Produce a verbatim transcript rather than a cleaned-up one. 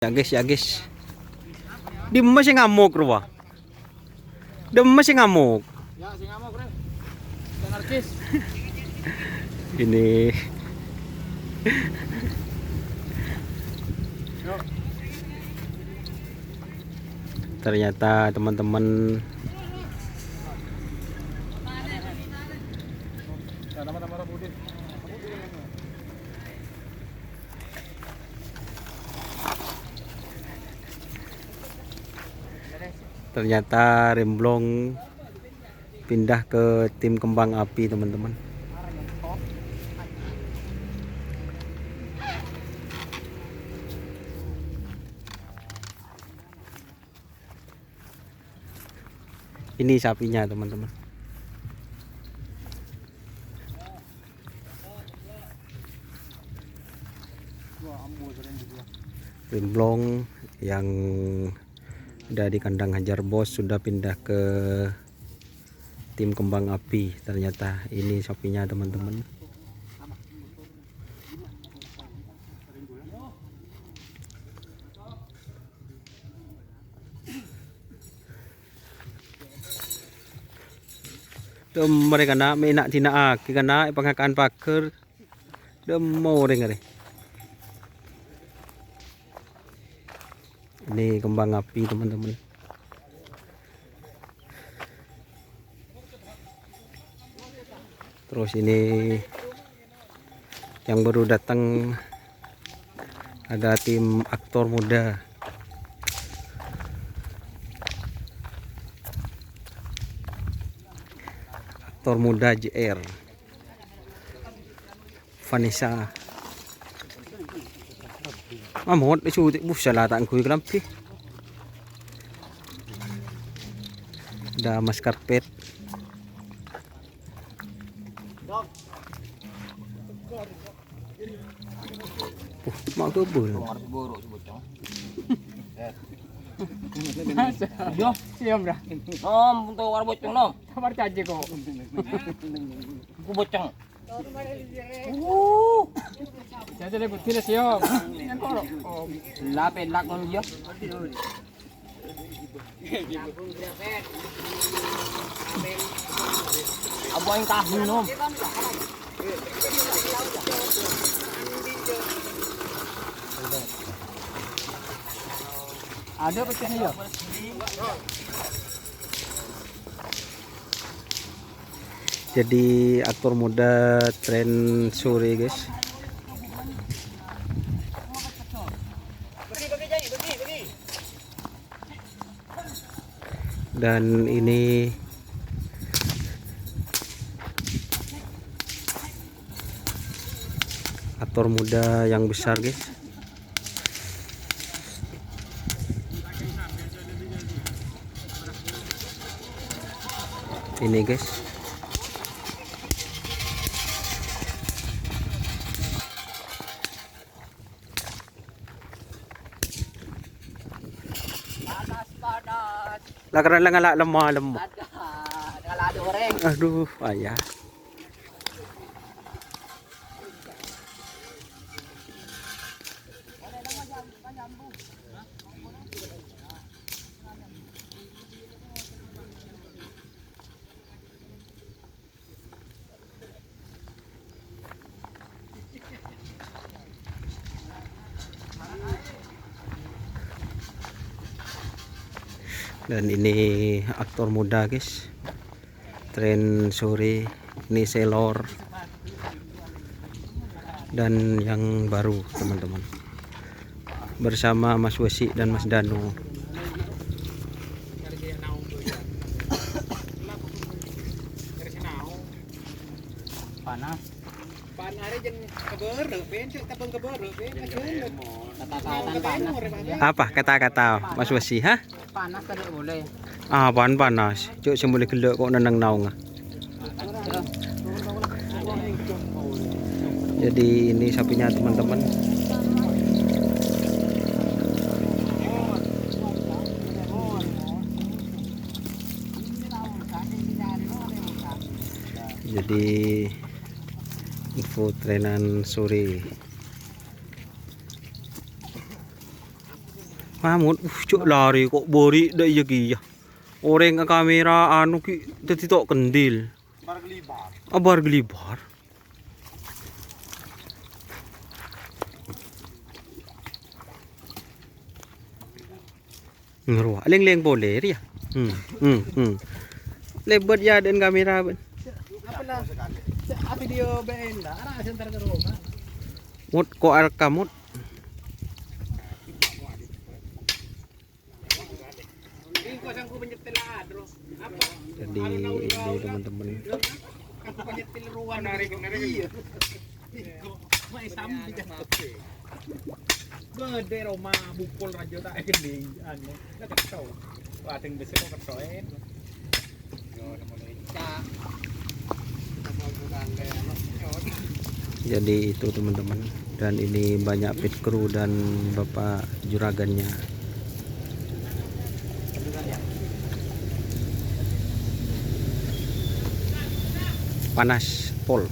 Ya, guys, ya, guys. Dimma sè ngamok, rowa? Dimma sè ngamok? Ya, sè ngamok, Re. Sè narkis. Ini. Ternyata teman-teman Ternyata Remblong pindah ke tim Kembang Api, teman-teman. Ini sapinya, teman-teman. Remblong yang ada di kandang Hajar Bos sudah pindah ke tim Kembang Api. Ternyata ini sapinya, teman-teman. Dâmma rè kana', mè' na'-dina'aghi kana', èpangakan paghâr. Dâmma orèng arè. Ini kembang api, teman-teman. Terus ini yang baru datang, ada tim aktor muda. Aktor muda J R. Vanessa. Mamot, cuti, buh, salah tak ngghuy kelambi. Ada Mas Karpet. Puh, ma' kebun. Yo, siap, Bra. Nom, untuk war bocong, nom. Sabar aja kok. Aku bocong. Uh. Saya sudah putih lah, siap. Yang kolok. Oh. Lah, pelak, nom, dia. Apa yang tahu, nom? Ada pecahnya, ya? Jadi aktor muda tren sore, guys. Dan ini aktor muda yang besar, guys. Ini, guys. Panas, panas. Lah, karena ngala' lemma-lemma. Ada, ngala' ada orèng. Aduh, payah. Dan ini aktor muda, guys. Tren sore, ini Selor. Dan yang baru, teman-teman. Bersama Mas Wesi dan Mas Danu. Panas. Pan arè jân kebârâ', Pèn, cè' tabâng kebârâ', Pèn, ajân. Kata-kata panas. Apa kata-kata Mas Wesi, ha? Panas tadi boleh. Apaan panas? Cuk, sè mulai ghellâ' kok nenneng naongnga. Jadi ini sapinya, teman-teman. Jadi info trenan sore. Mamut, uh, cok lari kok bori' dha' iyâ kèya. Orèng ka kamera anu ki' dhâddhi to' kendil. Abar ghelibar. Ngerowa, lèng-lèng polè rèya. Hmm, hmm, hmm. Lèbât yâ dâ'en kamera, bân. Apa lah? Cek, ah, video B N dah. Arah center ke rumah. Mut, kok arekam, Mut? Jadi, ini teman-teman. Gede Roma bukul raja tak gede anu. Ketho. Wadeng besok ketho, eh. Jadi itu teman-teman. Dan ini banyak pit kru dan bapak juragannya. Panas pol.